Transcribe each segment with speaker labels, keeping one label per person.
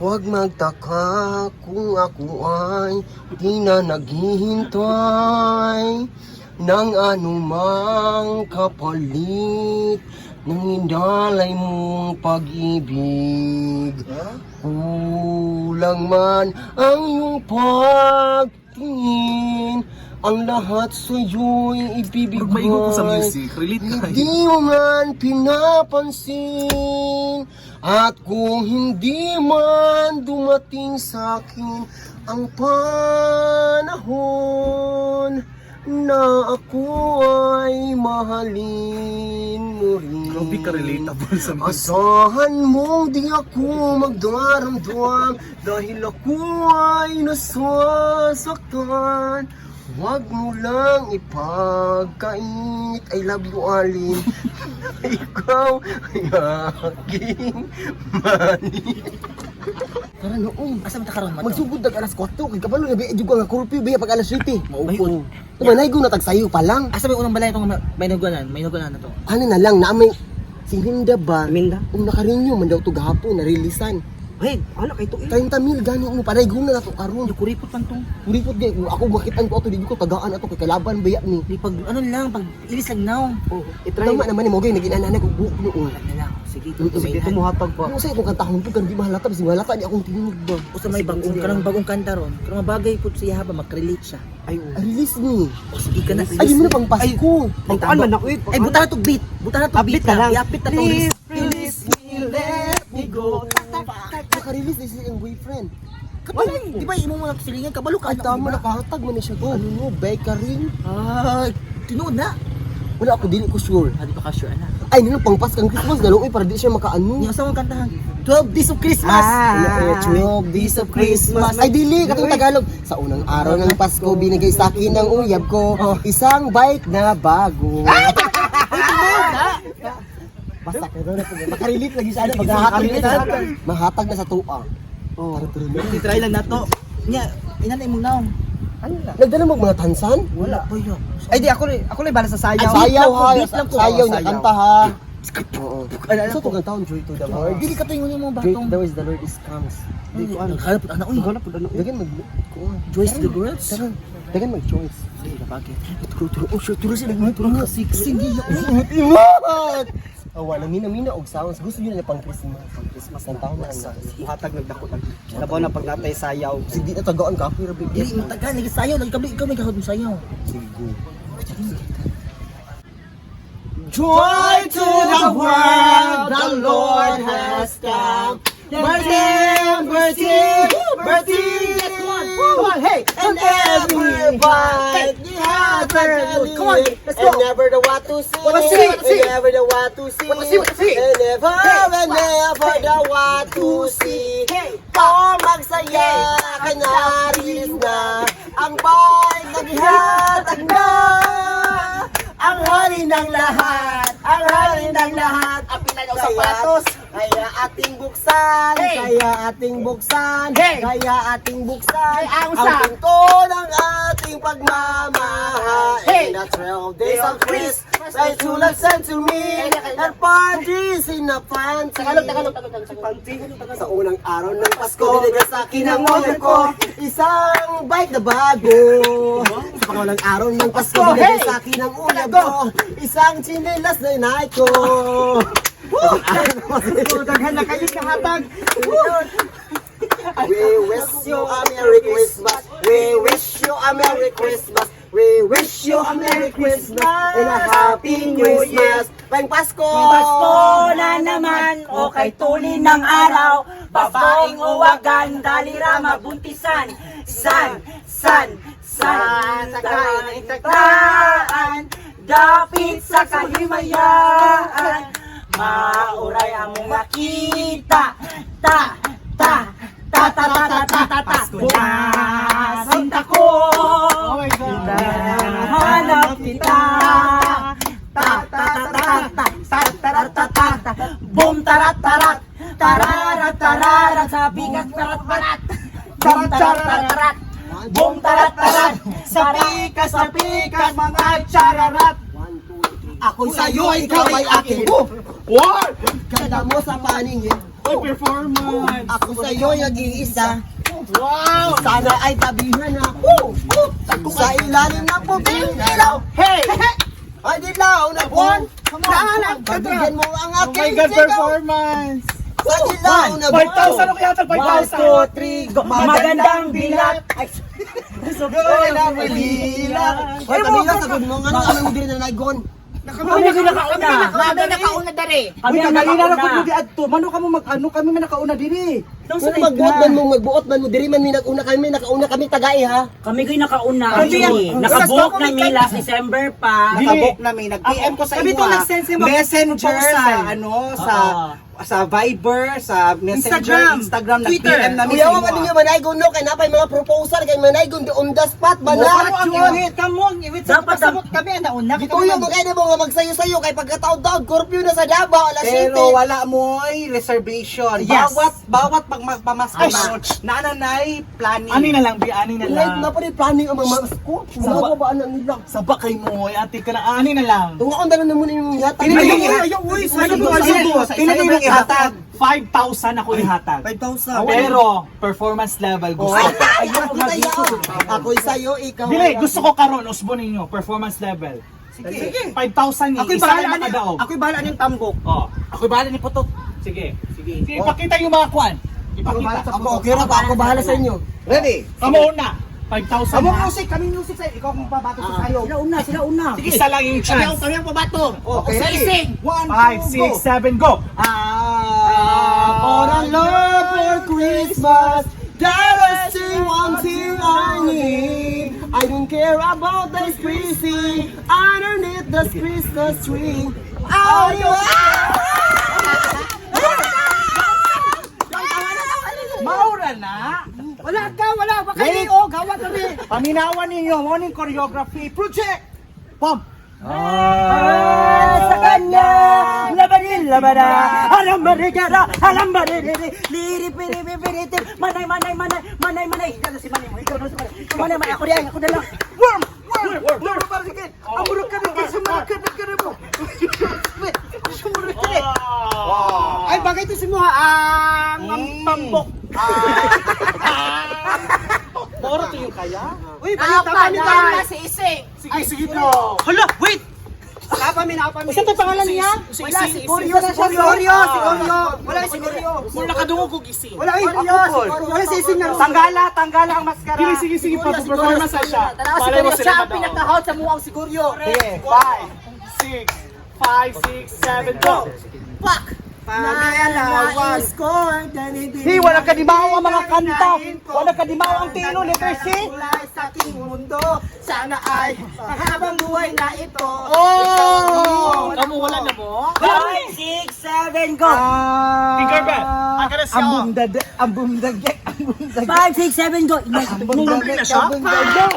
Speaker 1: Huwag magtaka kung ako ay di na naghihintay ng anumang kapalit ng indalay mong pag-ibig. Kulang man ang iyong pagtingin, ang lahat sa'yo'y ibibigay.
Speaker 2: Pag maigo ko sa music, relate kayo.
Speaker 1: Hindi mo man pinapansin. At kung hindi man dumating sa akin ang panahon na ako ay mahalin mo rin,
Speaker 2: Grabe ka relatable sa music.
Speaker 1: asahan mong di ako magdaramdam dahil ako ay nasasaktan. Huwag mo lang ipagkait. I love you, Alin. Ikaw ay aking mali. Tara noon.
Speaker 3: Asa man ta karon mato?
Speaker 1: Magsugod dag alas 4 kay kabalo na biya jud ko nga curfew biya pag alas 7.
Speaker 3: Ay,
Speaker 1: Maupon. Diba naigo na tag sayo pa lang.
Speaker 3: Asa may unang balay itong may nuganan, may nuganan na to.
Speaker 1: Ano na lang na may si Hinda ba?
Speaker 4: Minda.
Speaker 1: Kung nakarinyo man daw to gahapon na-releasean.
Speaker 4: Hey, ano kay to eh?
Speaker 1: 30 mil gani mo paray na to karon.
Speaker 3: Yung kuripot man to.
Speaker 1: Kuripot gay kung ako makitaan ko ato di ko tagaan ato kay kalaban baya ni.
Speaker 3: Di pag ano lang pag ilis lang now.
Speaker 4: Oh, i-try.
Speaker 1: Tama naman ni mo gay naginananak og buhok noon.
Speaker 3: Na lang. Sige,
Speaker 4: Sige, tumuhatag pa.
Speaker 1: Ano sa itong kantahon po kan di mahalata bisag mahalata di akong tinog ba.
Speaker 3: Usa may bagong kanang bagong kanta ron. Kanang mabagay pud siya ba makrelate siya.
Speaker 4: Ay, oh.
Speaker 1: Ay, release ni.
Speaker 3: O sige ka na.
Speaker 1: Ay di mo na pang Pasko.
Speaker 4: Pangkuan man ako eh.
Speaker 3: Ay buta na to beat. Buta na to
Speaker 4: Upbeat
Speaker 3: beat
Speaker 4: na lang.
Speaker 3: Iapit na to.
Speaker 4: Please, release me, let me go.
Speaker 1: Naka-release ni siya ang boyfriend.
Speaker 3: Kabalo, di ba imo mga silingan kabalo ka
Speaker 1: Ay tama, nakahatag man ni siya. Ano no, bakery.
Speaker 3: Ay, tinuod na.
Speaker 1: Wala ako, dili ko sure.
Speaker 3: Ah, di pa ka sure ana.
Speaker 1: Ay nino pang Pasko ang Christmas galo para di siya makaano.
Speaker 3: Ni usa mong kantahan. 12 Days of Christmas.
Speaker 1: Ah, 12 days of Christmas. Ay, dili, katong Tagalog. Sa unang araw ng Pasko, binigay sa akin ng uyab ko isang bike na bago. Basta ka na makarelate lagi sa ano, maghahatag na, mahatag na sa tuwa.
Speaker 4: Oh.
Speaker 1: Tara, tara na.
Speaker 3: I-try lang na to. Nya, ina na imong naong.
Speaker 4: Ano na?
Speaker 1: Nagdala mo mga tansan?
Speaker 4: Wala.
Speaker 3: Boy, yo.
Speaker 4: Ay di ako ako lang bala sa
Speaker 1: Ay,
Speaker 4: sayaw.
Speaker 1: sayaw ha.
Speaker 3: Beat lang ko.
Speaker 1: Sayaw na
Speaker 4: Sayaw.
Speaker 1: kanta ha. Oo.
Speaker 3: Ano,
Speaker 1: Sa itong kantahon, Joy to the Lord.
Speaker 3: Dili ka to yung imong
Speaker 1: Joy
Speaker 3: batong.
Speaker 1: to the Lord, the Lord is comes.
Speaker 4: Di ko ano.
Speaker 3: Naghanap ana uy.
Speaker 4: Naghanap po ano.
Speaker 1: Dagan mag... Kuha.
Speaker 3: Joyce the girls.
Speaker 1: Tara, dagan mag-choice.
Speaker 3: Sige, kapagay.
Speaker 1: Turo, turo. Oh, sure, turo sila. Turo
Speaker 3: Ka sexy niya.
Speaker 1: Imot! Awa, namina-mina og sounds. Gusto yun na pang Christmas. Pang Christmas ng taon na ang
Speaker 4: Muhatag nagdako lang. Labaw na pag natay sayaw.
Speaker 1: Sige, di na tagaan ka. Pero bigyan.
Speaker 3: Dili mo tagan lagi sayaw lagi kabli ikaw may kahod mo sayaw.
Speaker 1: Sige, go.
Speaker 4: Joy to the world, the Lord has come. Mercy, mercy, mercy.
Speaker 3: Come on, hey,
Speaker 1: And everybody has a
Speaker 3: Come on, let's go.
Speaker 1: And never the what to see.
Speaker 3: What to see, what to see.
Speaker 1: And never the what to see.
Speaker 3: What to see, what to see.
Speaker 1: And never the what to see.
Speaker 3: Hey.
Speaker 1: Oh, magsaya ka na, release na. Ang bike naghihatag na. Ang hari ng lahat, ang hari ng lahat.
Speaker 3: Ang pilay ng sapatos.
Speaker 1: Kaya ating buksan,
Speaker 3: Hey.
Speaker 1: kaya ating buksan,
Speaker 3: Hey.
Speaker 1: kaya ating buksan
Speaker 3: Hey, ang
Speaker 1: ang
Speaker 3: usa.
Speaker 1: pinto ng ating pagmamahal.
Speaker 3: Hey.
Speaker 1: In the 12 days of Christmas, I to love sent to me, and parties in a panty.
Speaker 3: Tagalog, Tagalog, Tagalog, Tagalog.
Speaker 1: Sa unang araw ng Pasko, binigay sa akin ang order ko, isang bike na bago. Sa pangalawang araw ng Pasko, binigay
Speaker 3: Hey!
Speaker 1: sa akin ang uyab ko, isang tsinelas na inay ko.
Speaker 4: Daghan na kayo kahatag.
Speaker 1: We wish you a Merry Christmas. We wish you a Merry Christmas. We wish you a Merry Christmas and a Happy Christmas. Pang Pasko!
Speaker 5: Pasko na naman, o kay tulin ng araw, babaeng uwagan, dalira mabuntisan, san, san, san, taan, dapit sa kahimayaan, mauray among makita, ta, ta, ta, ta, ta, ta, ta, ta, Pasko na, sinta ko,
Speaker 4: Oh my God.
Speaker 5: hanap kita, ta, ta, ta, ta, ta, ta, ta, ta, ta, ta, boom, tarat, tarat, tararat, tararat, sa bigat, tarat, tarat, boom, tarat, tarat, boom, tarat, tarat,
Speaker 4: Sa pikas, mga chararat.
Speaker 1: Ako'y sa'yo, ikaw ay akin.
Speaker 4: One!
Speaker 1: Ganda mo sa paningin.
Speaker 2: Ay, performance.
Speaker 1: Ako sa'yo nag-iisa. Wow! Sana ay tabihan na. Sa ilalim ng puting ilaw. Hey! Ay, dilaw na buwan. Pagbigyan mo ang
Speaker 2: Oh my
Speaker 1: aking
Speaker 2: God,
Speaker 1: sigaw.
Speaker 2: performance.
Speaker 1: Sa dilaw na buwan.
Speaker 2: 5,000 ako yata,
Speaker 5: 1,
Speaker 2: 5,000.
Speaker 5: 2, 3, go! Magandang bilat! Ay,
Speaker 1: Hoy, tabi na sa mo nga ano mo diri na naigon.
Speaker 5: kami ang nakauna!
Speaker 3: Kami nakauna dere.
Speaker 5: Kami
Speaker 4: Uy,
Speaker 5: ang
Speaker 4: kagalina ra
Speaker 5: nakauna!
Speaker 4: pud mo giadto. Mano ka mo mag-ano kami man nakauna diri.
Speaker 1: Kung magbuot man mo diri man mi naguna kami, nakauna kami tagay ha.
Speaker 5: Kami ko'y nakauna.
Speaker 4: Kami ang-
Speaker 5: Actually, nakabook na mi last December pa.
Speaker 4: Nakabook na may nag-PM ko sa
Speaker 3: Kami
Speaker 4: imo.
Speaker 3: to nag-send sa mga
Speaker 4: Messenger
Speaker 3: proposal.
Speaker 4: sa ano sa sa Viber, sa Messenger,
Speaker 3: Instagram,
Speaker 4: Instagram,
Speaker 3: Twitter.
Speaker 4: nag-PM namin
Speaker 1: Kuya
Speaker 4: sa
Speaker 1: wa
Speaker 4: imo.
Speaker 1: man ninyo manaygon no kay napay mga proposal kay manaygon di on the spot ba na.
Speaker 4: Kamo ang iwit.
Speaker 3: Kamo ang iwit.
Speaker 5: Dapat
Speaker 3: Dapat kami ang nauna.
Speaker 1: Gituyo mo kay mo nga magsayo-sayo kay pagkataod-taod curfew na sa Davao alas 7.
Speaker 4: Pero wala mo'y reservation.
Speaker 3: Yes.
Speaker 4: Bawat bawat pagmamasko
Speaker 2: Ay,
Speaker 4: na nanay planning.
Speaker 2: Ani na lang, Bi, ani na
Speaker 1: Like
Speaker 2: lang.
Speaker 1: na pa rin planning ang mga masko. Mga ba na nila?
Speaker 2: Saba kay mo, ay, ate ka na, ani na lang.
Speaker 1: Tungaon na lang naman yung yata.
Speaker 4: Pili
Speaker 2: Ay,
Speaker 4: yung
Speaker 2: ay, ay, uy,
Speaker 4: Pili
Speaker 2: subo, subo.
Speaker 4: yung ihatag.
Speaker 2: 5,000 ako ihatag.
Speaker 4: 5,000.
Speaker 2: Pero, performance level gusto ko.
Speaker 1: Ayoko Ako'y sa'yo, ikaw.
Speaker 2: Dili, gusto ko karon usbo ninyo, performance level.
Speaker 4: Sige.
Speaker 2: 5,000 ni,
Speaker 4: Ako'y
Speaker 2: isa
Speaker 4: bahala
Speaker 2: lang
Speaker 4: ani.
Speaker 2: makadaog.
Speaker 4: Ako'y bahala ning tambok.
Speaker 2: Oh,
Speaker 3: Ako'y bahala ni Putok.
Speaker 2: sige. Sige, ipakita yung mga kwan. Ipakita.
Speaker 1: Ako okay ra pa, ako bahala sa inyo.
Speaker 4: Ready?
Speaker 2: Kamo una. 5,000.
Speaker 4: Amo music, kami music sa ikaw kung pabato sa sayo.
Speaker 5: Sila una, sila una.
Speaker 2: Isa lang yung chance.
Speaker 3: Kami ang pabato.
Speaker 4: Okay,
Speaker 3: Sa
Speaker 4: ready?
Speaker 3: ising.
Speaker 4: 1,
Speaker 2: 5,
Speaker 4: 2, go.
Speaker 2: 6, 7, go!
Speaker 1: Ah, for a love for Christmas, that is the one thing I need. I don't care about the squeezing underneath the Christmas tree. Oh, you
Speaker 4: Maura na.
Speaker 3: Wala ka, wala. Baka
Speaker 4: Wait.
Speaker 3: ni og hawa kami.
Speaker 4: Paminawan ninyo morning choreography project. Pom.
Speaker 5: Ah, sa kanya, labanin, labana, alam barigara, alam barigara, liri, piri, piri, piri, manay, manay, manay, manay, manay, ikaw na si manay mo, ikaw na si manay, manay, manay, ako diyan, ako na lang.
Speaker 4: Worm, worm, worm, para sige. Amuro ka rin sumurot ka rin ka mo. Sumurot ka rin.
Speaker 3: Ay, bagay to si Muha ang pambok.
Speaker 2: Moro to yung kaya?
Speaker 4: Uy, bayo tama ni tama.
Speaker 3: si Ising.
Speaker 2: Sige, sige bro.
Speaker 3: Hala, wait.
Speaker 4: Tama mi na pa mi.
Speaker 3: Saan to pangalan niya? Wala si Oreo, si
Speaker 4: Oreo, si Oreo. Wala si Oreo.
Speaker 2: Mura nakadungog og ising.
Speaker 4: Wala ay, ako po. Wala si Ising na. Tanggala, tanggala ang maskara.
Speaker 2: Sige, sige, sige, pa-performance na siya.
Speaker 3: Tanaw si
Speaker 2: Malay mo
Speaker 3: Goryo,
Speaker 2: sila
Speaker 3: siya ang
Speaker 2: madaog.
Speaker 3: pinaka-hot sa muang si Goryo.
Speaker 4: Sige.
Speaker 2: 5, 6, 5, 6, 7, go!
Speaker 3: Fuck!
Speaker 4: Pagalawan.
Speaker 1: score,
Speaker 4: Hey, wala ka dimaw ang mga kanta. Wala ka dimaw ang tino, letter C.
Speaker 3: Kulay sa aking mundo, sana ay habang buhay na ito.
Speaker 4: Oh!
Speaker 2: Kamu wala na mo?
Speaker 5: 5, 6, 7, go!
Speaker 2: Tinkerbell, aga na siya.
Speaker 4: Ang bumdag, ang bumdag, ang bumdag.
Speaker 5: 5, 6, 7, go! Inay,
Speaker 2: Complete na siya?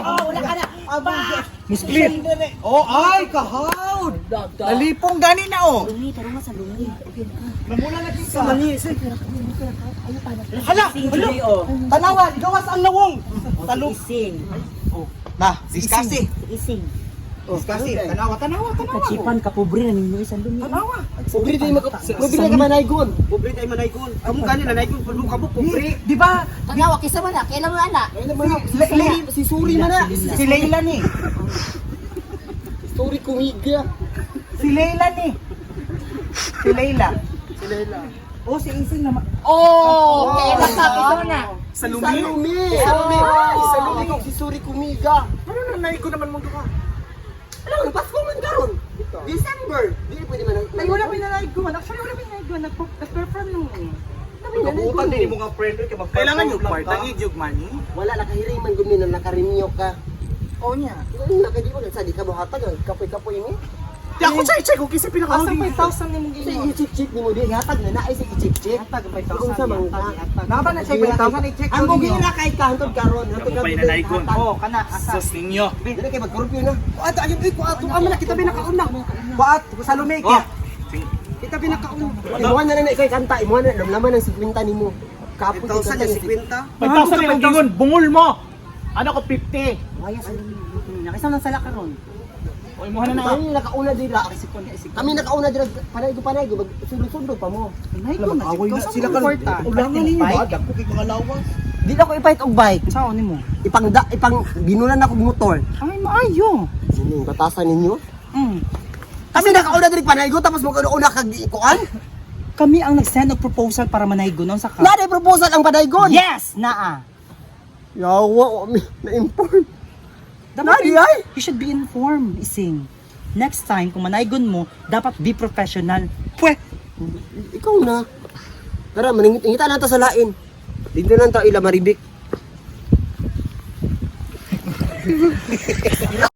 Speaker 5: Oh, wala ka na.
Speaker 2: Split.
Speaker 4: Oh, ay, kahawd. Nalipong gani na oh.
Speaker 5: Lungi, taro nga sa lungi. Okay na.
Speaker 4: Namula na kita. Hala,
Speaker 5: Ising,
Speaker 4: hala.
Speaker 5: tuloy, oh.
Speaker 4: Tanawa, gawas ang nawong. Talong.
Speaker 5: Ising,
Speaker 4: Na, diskasi.
Speaker 5: ising.
Speaker 4: Diskasi. Tanawa, tanawa, tanawa.
Speaker 5: Kachipan, kapobre na ninyo isang lungi.
Speaker 4: Tanawa.
Speaker 1: Pobre tayo mag pobre na ka manaygon.
Speaker 4: Pobre tayo manaygon. Kamu gani nanaygon, pulmo kamo pobre. Di ba?
Speaker 3: Tanawa, kisa man na, kailan mo na.
Speaker 1: Si Suri, si Suri man na.
Speaker 4: Si Leila ni.
Speaker 1: Suri kumiga.
Speaker 4: Si Leila ni. Si Leila. Si Leila. Oh, si Ising naman.
Speaker 3: Oh, kailan ka, kisa man na.
Speaker 2: Sa lumi?
Speaker 1: Salumi. Salumi. Salumi kog si Suri kumiga.
Speaker 2: Ano nanay ko naman mong duha?
Speaker 1: Alam mo, Pasko man karon. December. Dili pwede man.
Speaker 4: Ay, wala pa nanaygon. Actually, wala pa nanaygon. Nag-perform nung.
Speaker 1: Kabutan
Speaker 4: din mo nga friend kay mag
Speaker 2: Kailangan yung kwarta, yung money.
Speaker 1: Wala nakahiray man gud mi na nakarimyo ka.
Speaker 4: Oo niya.
Speaker 1: Ano na kay di mo sa di ka mohatag kapoy-kapoy ni.
Speaker 2: Di ako check-check kung kasi
Speaker 4: Asa
Speaker 2: pinaka
Speaker 4: 5,000 ni mong
Speaker 1: Sa i-chip-chip ni mo di hatag na naay sa i-chip-chip.
Speaker 4: Hatag ang
Speaker 1: Kung sa
Speaker 4: 5,000.
Speaker 1: mangka.
Speaker 4: Napa na siya 5,000 i-check
Speaker 1: Ang bugi na kay ka hantod karon, hantod
Speaker 2: Kamu pa'y nanaygon.
Speaker 4: Oh, kana asa.
Speaker 2: Sus ninyo.
Speaker 1: Dili kay mag-curfew na.
Speaker 4: Ato ayun ko ato amo na kita binakauna. Waat sa lumig.
Speaker 2: Oh.
Speaker 4: Kita binakauna.
Speaker 1: Imuha na lang na ikay kanta, imuha na lumlaman ang 50 nimo. Kapoy kay kanta yung
Speaker 2: 5,000 yung gingon, bungol mo. Ano ko 50?
Speaker 5: Waya sa lungi. Nakisa nang sala karon.
Speaker 2: O, imuha na na.
Speaker 1: Kami nakauna dira. Kami nakauna dira panay ko panay ko sundog-sundog pa mo.
Speaker 5: Manaygon na
Speaker 4: Away
Speaker 5: jud
Speaker 4: na
Speaker 5: ka.
Speaker 4: sila karon. Ulangan ninyo ba? Dagko kay mga lawas.
Speaker 1: Di na ko ipahit og bike.
Speaker 5: Saan nimo?
Speaker 1: Ipang da, ipang binulan ako og motor.
Speaker 5: Ay, maayo.
Speaker 1: Sino yung batasan ninyo? Kami nakauna diri panay ko tapos maguna kag kuan.
Speaker 5: Kami ang nag-send og proposal para manaygon unsa ka?
Speaker 1: Naa proposal ang panaygon.
Speaker 5: Yes, naa.
Speaker 1: Yawa, na-inform.
Speaker 5: Dapat
Speaker 1: Nadi ay.
Speaker 5: You should be informed, Ising. Next time, kung manaygon mo, dapat be professional. Pwe!
Speaker 1: Ikaw na. Tara, maningit-ingita na ta sa lain. Dito lang ta ila maribik.